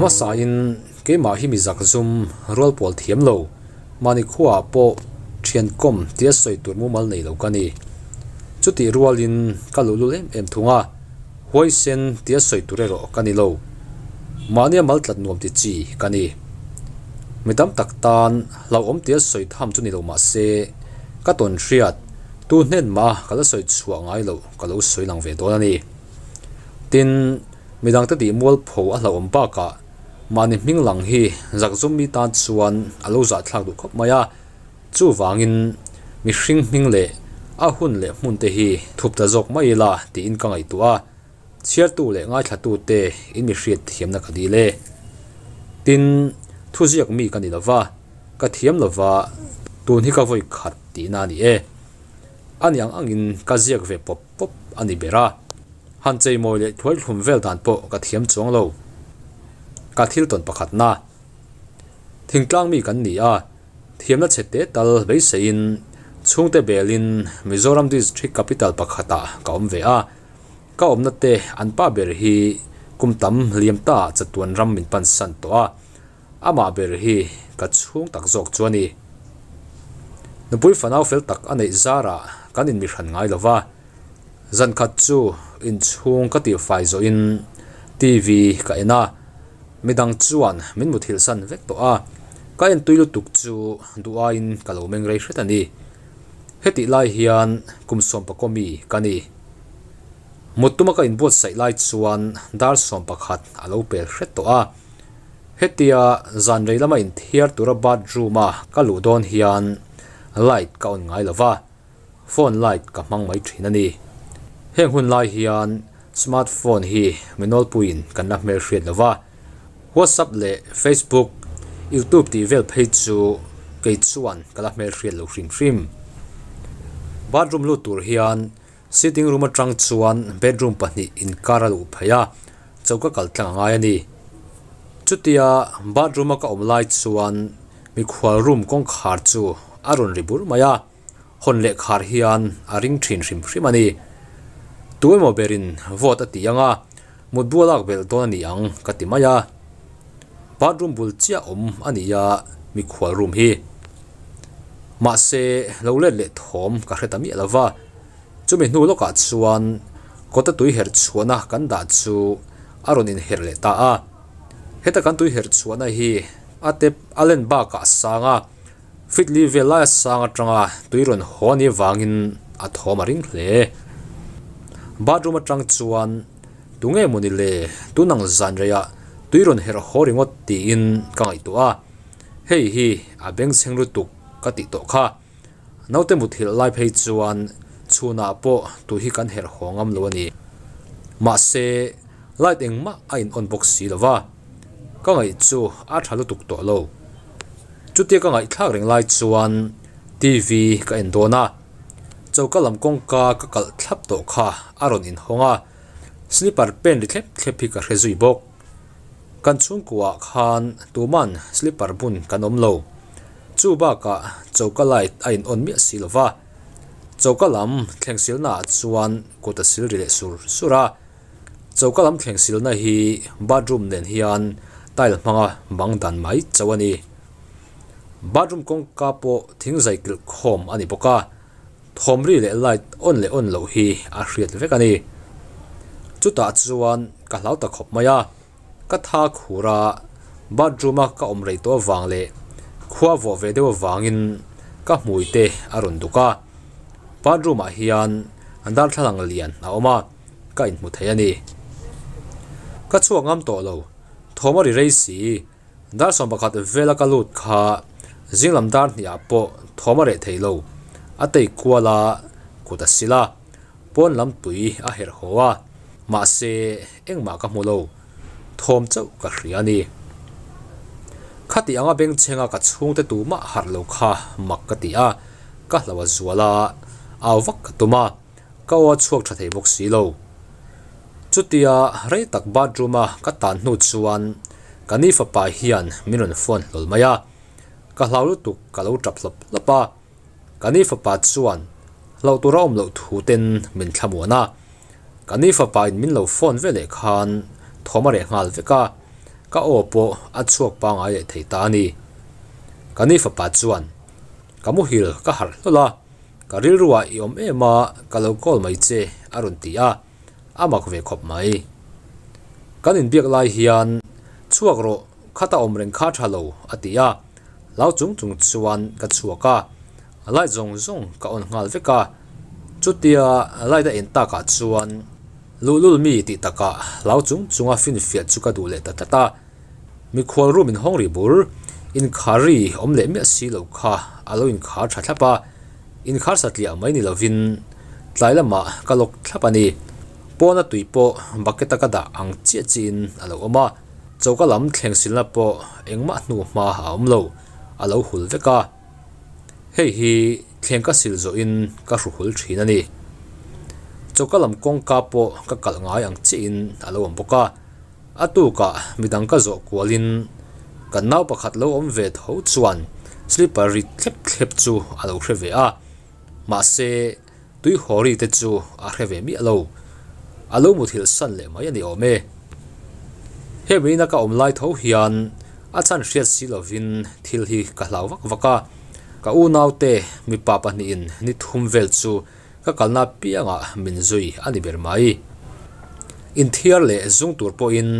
hmasain keimah hi mi zakzum rual pawl thiam lo, mahni khuaah pawh thian kawm tia sawi tur mumal nei lo ka ni. Chutih rualin ka luhlul em em thung a, huaisen tia sawi tur erawh ka ni lo. Mahnia mal tlat nuam ti chi ka ni. Mi tam tak tan hlauhawm tia sawi tham chu ni lo mah se, ka tawn hriat tu hnen mah ka la sawi chhuah ngai loh ka lo sawi lang ve dawn a ni. Tin, midangte tih mualpho a hlauhawm bakah mahni hming lang hi zakzum mi tan chuan a lo zahthlak duh khawp mai a, chuvangin mihring hming leh a hun leh hmun te hi thup ta zawk mai ila tiin ka ngaihtuah a, chhiartu leh ngaithlatute in mi hriat thiamna ka dil e. Tin, thuziak mi ka ni lova, ka thiam lova, tun hi ka vawi khat tihna a ni e. A ni ang angin ka ziak ve pawp pawp a ni ber a. Han cheimawi leh thuai thlum vel dan pawh ka thiam chuang lo. Ka thil tawn pakhatna. Thingtlang mi kan ni a, thiamna chhe te tal beiseiin chhungte belin Mizoram District Capital pakhatah ka awm ve a. Ka awmna te an pa ber hi kum tam liam ta chatuan ram min pansan tawh a. Amah ber hi ka chhung tak zawk chu a ni. Nupui fanau fel tak a neih zarah kan inmihran ngai lo va. Zan khat chu inchhung ka tihfai zawhin TV ka en a, midang chuan min muthilh san vek tawh a, ka entui lutuk chu duh aiin ka lo meng rei hret a ni. Hetih lai hian kum sawmpakaw mi ka ni. Mut tuma ka inbuatsaih lai chuan dar 11 a lo pel hret tawh a. Hetia zan rei lama inthiar tura bathroom a ka luh dawn hian light ka on ngai lo va. Phone light ka hmang mai thin a ni. Heng hun lai hian smart phone hi mi nawlpuiin kan la hmelhriat lo va, WhatsApp leh Facebook, YouTube tih vel phei chu kei chuan ka la hmelhriat lo hrim hrim. Bathroom lut tur hian sitting room atang chuan bedroom pahnih inkar a luh phei a, choka kal tlang a ngai a ni. Chutia bathroom a ka awm lai chuan mikhual room kawngkhar chu a rawn ri bur mai a. Hawn leh khar hian a ring thin hrim hrim a ni. Tu emaw berin vote a ti ang a, mutbu a lak belh dawn a ni ang ka ti mai a. Bathroom bul chiah awm a ni a mikhual room hi. Mahse, lo let leh thawm ka hre ta miah lo va. Chumi hnu lawkah chuan kawta tui herh chhuahna kan dah chu a rawn inherh leh ta a. Heta kan tui herh chhuahna hi a tep a len bakah a sang a. Fitli vel laia sang atanga tui rawn haw a nih avangin a thawm a ring hle. Bathroom atang chuan tunge mawni le tun ang zan reiah tui rawn herh haw ringawt tiin ka ngaihtuah a, hei hi a bengchheng lutuk ka tih tawh kha. Naute muthilh lai phei chuan chhunah pawh tui hi kan herh haw ngam lo a ni. Mahse light engmah a in on bawk si lo va, ka ngaih chu a tha lutuk tawh lo. Chutia ka ngaihthlak reng lai chuan TV ka en dawn a, choka lam kawngka ka kalh thlap tawh kha a rawn inhawng a, slipper pen ri thlep thlep hi ka hre zui bawk. Kan chhungkuaah khan tuman slipper bun kan awm lo. Chu bakah choka light a in on miah si lo va, choka lam thleng silnaah chuan kut a sil ri leh sur sur a. Choka lam thleng silna hi bathroom nen hian tile hmanga bang dan mai chauh a ni. Bathroom kawngka pawh thing zai kilh khawm a ni bawk a, thawm ri leh light on leh on loh hi a hriat vek a ni. Chutah chuan ka hlau ta khawp mai a, ka tha khur a, bathroom a ka awm rei tawh avang leh khua vawh ve deuh avangin ka hmui te a rawn duk a. Bathroom ah hian darthlalang lian a awm a. ka inhmu thei a ni. Ka chhuak ngam tawh lo, thawm a ri rei si. Dar 11 vela ka lut kha zinglam dar hnihah pawh thawm a reh thei lo. A tei kual a, kut a sil a, pawn lam tui a herh haw a, mahse engmah ka hmu lo. Thawm chauh ka hria a ni. Khati anga bengchhenga ka chhungte tumah harh lo kha mak ka ti a, ka hlo a zual a, au vak ka tum a. Ka aw a chhuak tha thei bawk si lo. Chutia rei tak bathroom a ka tan hnu chuan ka ni fapa hian min rawn phone hlawl mai a. Ka hlau lutuk ka lo tap hlawp hlawp a. Ka ni fapa chuan hlauh tur a awm loh thu ten min thlamuan a. Ka ni fapa in min lo phone veleh khan thawm a reh nghal vek a. ka aw pawh a chhuak pangai leh thei ta a ni. Ka ni fapa chuan, Ka muhil ka harh hlawl a, ka rilruah i awm em a, ka lo call mai che a rawn ti a, a mak ve khawp mai. Kan inbiak lai hian, Chhuak rawh, khata awm reng kha tha lo a ti a, hlau chung chung chuan ka chhuak a, light zawng zawng ka on nghal vek a, chutia light a en takah chuan luhlul mi tih takah hlau chung chunga finfiah chu ka duh leh ta tlat a, mikhual room inhawng ri bur, inkhar ri awm leh miah si lo kha a lo inkhar tha thlap a, inkhar satliah mai ni lovin tlai lamah ka lawk thlap a ni. Pawna tui pawh bucket a ka dah ang chiah chiahin a lo awm a, choka lam thleng silna pawh engmah hnu hma a awm lo, a lo hul vek a. Hei hi thleng ka sil zawhin ka hru hul thin a ni. Choka lam kawngka pawh ka kalh ngai ang chiahin a lo awm bawk a, a tukah midang ka zawh kualin kan nau pakhat lo awm ve tho chuan slipper ri thlep thlep chu a lo hre ve a, mahse, Tui haw ri te chu a hre ve miah lo. A lo muthilh san leh mai a ni awm e. Hemi ina ka awm lai tho hian a chhan hriat si lovin thil hi ka hlau vak vak a. Ka unaute mipa pahnihin ni thum vel chu ka kalna piangah min zui a ni ber mai. Inthiar leh zung tur pawhin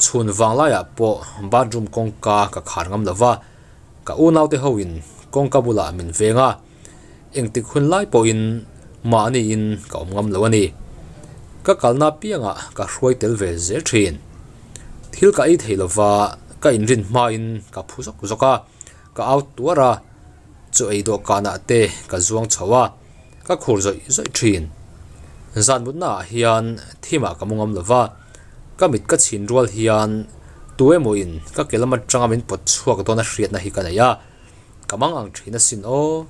chhun vanglaiah pawh bathroom kawngka ka khar ngam lo va, ka unaute hoin kawngka bulah min veng a. Engtik hun lai pawhin mahniin ka awm ngam lo a ni. Ka kalna piangah ka hruai tel ve zel thin. Thil ka ei thei lova ka inrin hmain ka phu zawk zawk a, ka out tuar a, chaw ei dawhkanah te ka zuang chho a, ka khur zawih zawih thin. Zan mutnaah hian thimah ka mu ngam lova, ka mit ka chhin rual hian tu emawin ka ke lam atanga min pawt chhuak dawn a hriatna hi ka nei a. Ka mang ang thin asin aw.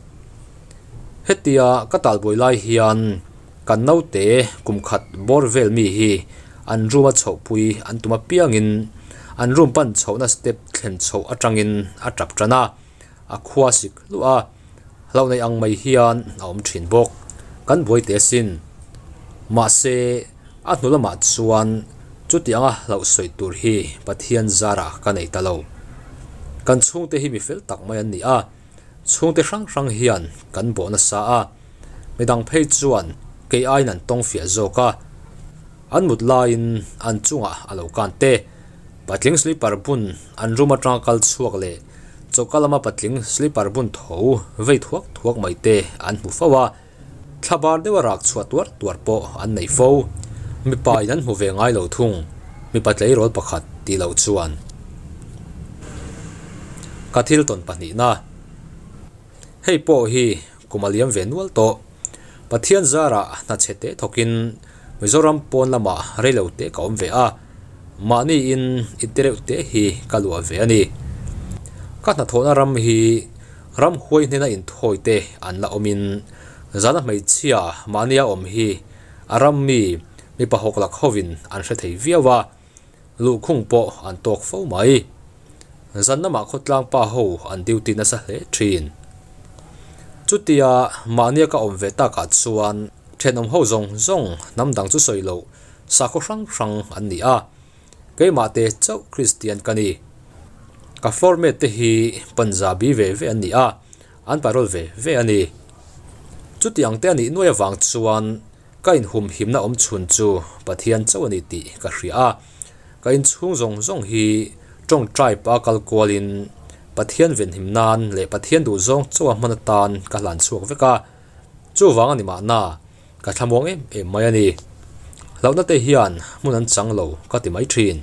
Hetia ka talbuai lai hian kan naute kum khat bawr vel mi hi an room a chhohpui an tum apiangin an room pan chhohna step thlen chhoh atangin a tap tan a, a khua sik hluah a, hlauh nei ang mai hian a awm thin bawk. Kan buai teh asin. Mahse, a hnu lamah chuan chuti anga hlauh sawi tur hi Pathian zarah ka nei ta lo. Kan chhungte hi mi fel tak mai an ni a, chhungte hrang hrang hian kan bawh nasa a, midang phei chuan kei aiin an tawng fiah zawk a, an mut laiin an chungah a lo kan te. Patling slipper bun an room atanga kal chhuak leh choka lama patling slipper bun tho vei thuak thuak mai te an hmu fo a. Thla bar deuha rak chhuah tuar tuar pawh an nei fo. Mipa in an hmu ve ngai lo thung, mipa tleirawl pakhat tih loh chuan. Ka thil tawn pahnihna. Hei pawh hi kum a liam ve nual tawh. Pathian zarah hna chhe teh thawkin Mizoram pawn lamah reilo teh ka awm ve a, mahni in inti reuh teh hi ka luah ve a ni. Ka hnathawhna ram hi Ramhuai hnena inthawi te an la awmin zana hmeichhia mahnia awm hi a ram mi mipa hawk lak hovin an hre thei viau a, luhkhung pawh an tawk fo mai. Zan lamah khawtlang pa ho an duty nasa hle thin. Chutia mahnia ka awm ve takah chuan thenawm ho zawng zawng hnam dang chu sawi loh sakhaw hrang hrang an ni a. Keimah te chauh Kristian ka ni. Ka floor mate te hi Punjabi ve ve an ni a, an parol ve ve a ni. Chuti ang te a nih nuai avang chuan ka inhumhimna awm chhun chu Pathian chauh a ni tih ka hria a. Ka inchhung zawng zawng hi tawngtai pa kal kualin Pathian venhim nan leh Pathian duhzawng chauha hman atan ka hlan chhuak vek a. Chuvang a ni mahna. Ka thlamuang em em mai a ni. Hlauhna te hian hmun an chang lo ka ti mai thin.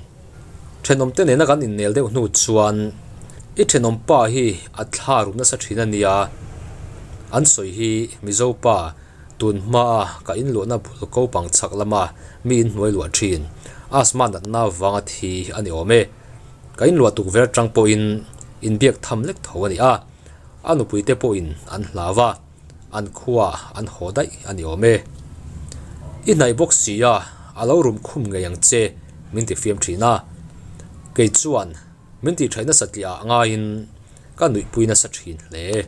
Thenawm te nena kan innel deuh hnu chuan i thenawm pa hi a thla rum nasa thin a nia. An sawi hi Mizo pa tun hmaa ka inluahna bul ko pang chhak lama mi inhnuai luah thin asthma natna vanga thi a ni awm e. Ka inluah tukverh atang pawhin inbiak tham lek tho a ni a, a nupui te pawhin an hlau a. An khua an haw daih a ni awm e. I hnaih bawk si a, a lo rum khum ngei ang che min ti fiam thin a. Kei chuan min tih thaih nasa tliah ah ngaiin ka nuihpui nasa thin hle.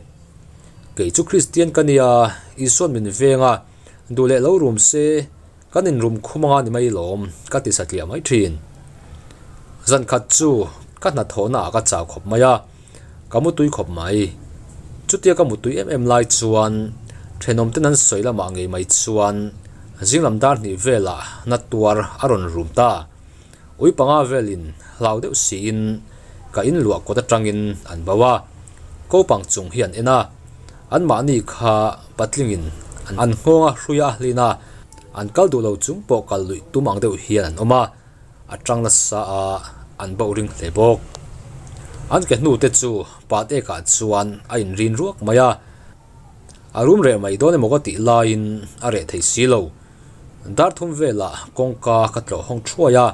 Kei chu Kristian ka nia, Isuan min veng a, duh leh lo rum se, kan inrum khum anga ni mai lawm ka ti satliah mai thin. Zan khat chu ka hnathawhna ah ka chau khawp mai a, ka mutui khawp mai. Chutia ka mutui em em lai chuan thenawm ten an sawi lamah ngei mai chuan zinglam dar hnih velah na tuar a rawn rum ta. Ui panga velin hlau deuh siin ka in luah kawt atangin an bo a, kopang chung hi an en a, anmahni kha patlingin an nghawng a hrui a hlin a, an kal duh lo chung pawh kal luih tum ang deuh hian an awm a, a tang nasa a, an bo ring hle bawk. An ke hnute chu pat ekah chuan a inrin ruak mai a, a rum reh mai dawn emaw ka tih laiin a reh thei si lo. Dar thum velah kawngka ka tlawh hawng thuai a,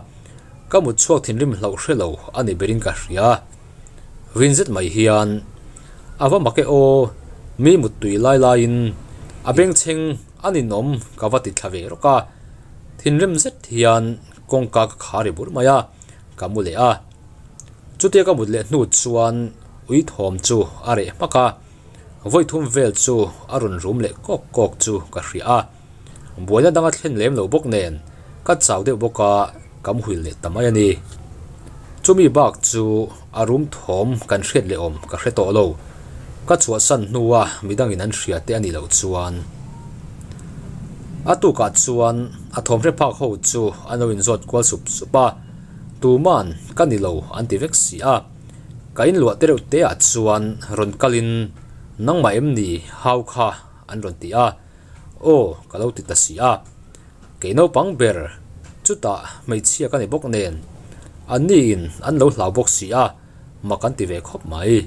ka mut chhuak thinrim hlauh hre lo a ni berin ka hria. Rin zet mai hian a va mak e aw, mi muttui lai laiin a bengchheng a ninawm ka va ti thla ve rawk a, thinrim zet hian kawngka ka khar ri bur mai a, ka mu leh a. Chutia ka mut leh hnu chuan ui thawm chu a reh hmak a, vawi thum vel chu a rawn rum leh kawk kawk chu ka hria a. Buaina danga thlen lem lo bawk nen ka chau deuh bawk a, ka muhil leh ta mai a ni. Chumi bak chu a rum thawm kan hriat leh awm ka hre tawh lo. Ka chhuahsan hnua midangin an hria te a nih loh chuan. A tukah chuan a thawm hre phak ho chu an lo inzawt kual sup sup a, tuman ka ni lo an ti vek si a. Ka inluah te reuh te ah chuan rawn kalin nangmah em ni hau kha an rawn ti a. Aw, ka lo ti ta si a. Kei naupang ber, chutah hmeichhia ka ni bawk nen, anniin an lo hlau bawk si a, mak an ti ve khawp mai.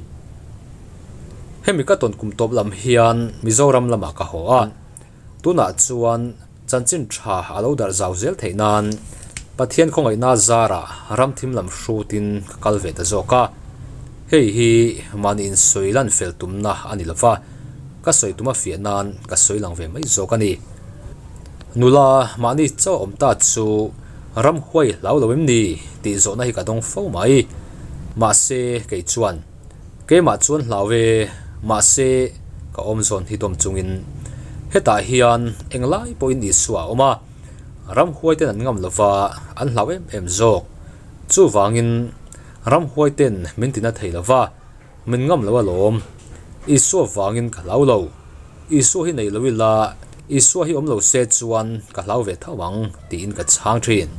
Hemi ka tawn kum tawp lam hian Mizoram lamah ka haw a, tunah chuan chanchin tha a lo darh zau zel theih nan Pathian khawngaihna zarah ram thim lam hrutin ka kal ve ta zawk a. Hei hi mahni insawi lan fel tumna a ni lova, ka sawi tum a fiah nan ka sawi lang ve mai zawk a ni. Nula mahni chauh a awm ta chu ramhuai hlau lo em ni tih zawhna hi ka dawng fo mai. Mahse kei chuan keimah chuan hlau e, mahse ka awm zawn hi dawm chungin hetah hian englai pawhin Isua a awm a, ramhuai ten an ngam lova an hlau em em zawk. Chuvangin ramhuai ten min tina thei lova. Min ngam lo alawm. Isua vangin ka hlau lo. Isua hi nei lo ila, Isua hi awm lo se chuan ka hlau ve tho ang tiin ka chhang thin.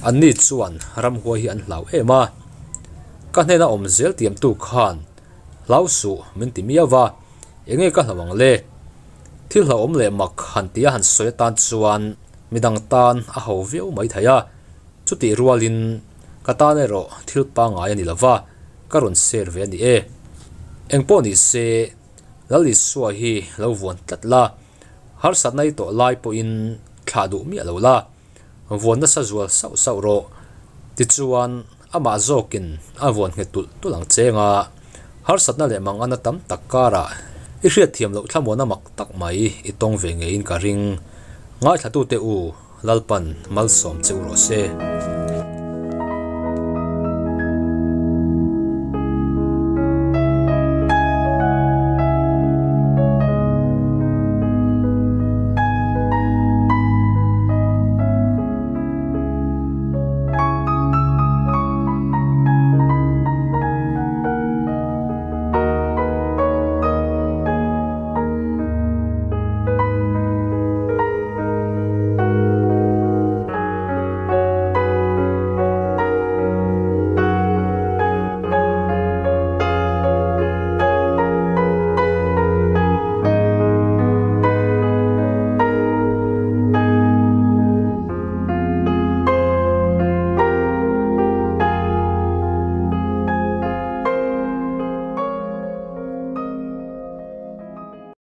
Anni chuan ramhuai hi an hlau em a. Ka hnena awm zel tiamtu khan hlau suh min ti miau va, enge ka hlau ang le? Thil hlauhawm leh mak han tia han sawi atan chuan midang tan a ho viau mai thei a. Chutih rualin ka tan erawh thil pangngai a ni lo va. Ka rawn share ve a ni e. Engpawh ni se, Lal Isua hi lo vuan tlat la, harsatna i tawh lai pawhin thlah duh miah lo la, vuan nasa zual sauh sauh rawh. Tichuan, amah zawkin a vuan nghet tulh tulh ang cheng a, harsatna leh mangana tam tak karah i hriatthiam loh thlamuana mak tak mai i tawng ve ngeiin ka ring. Ngaithlatute u, Lalpan malsawm che u rawh se.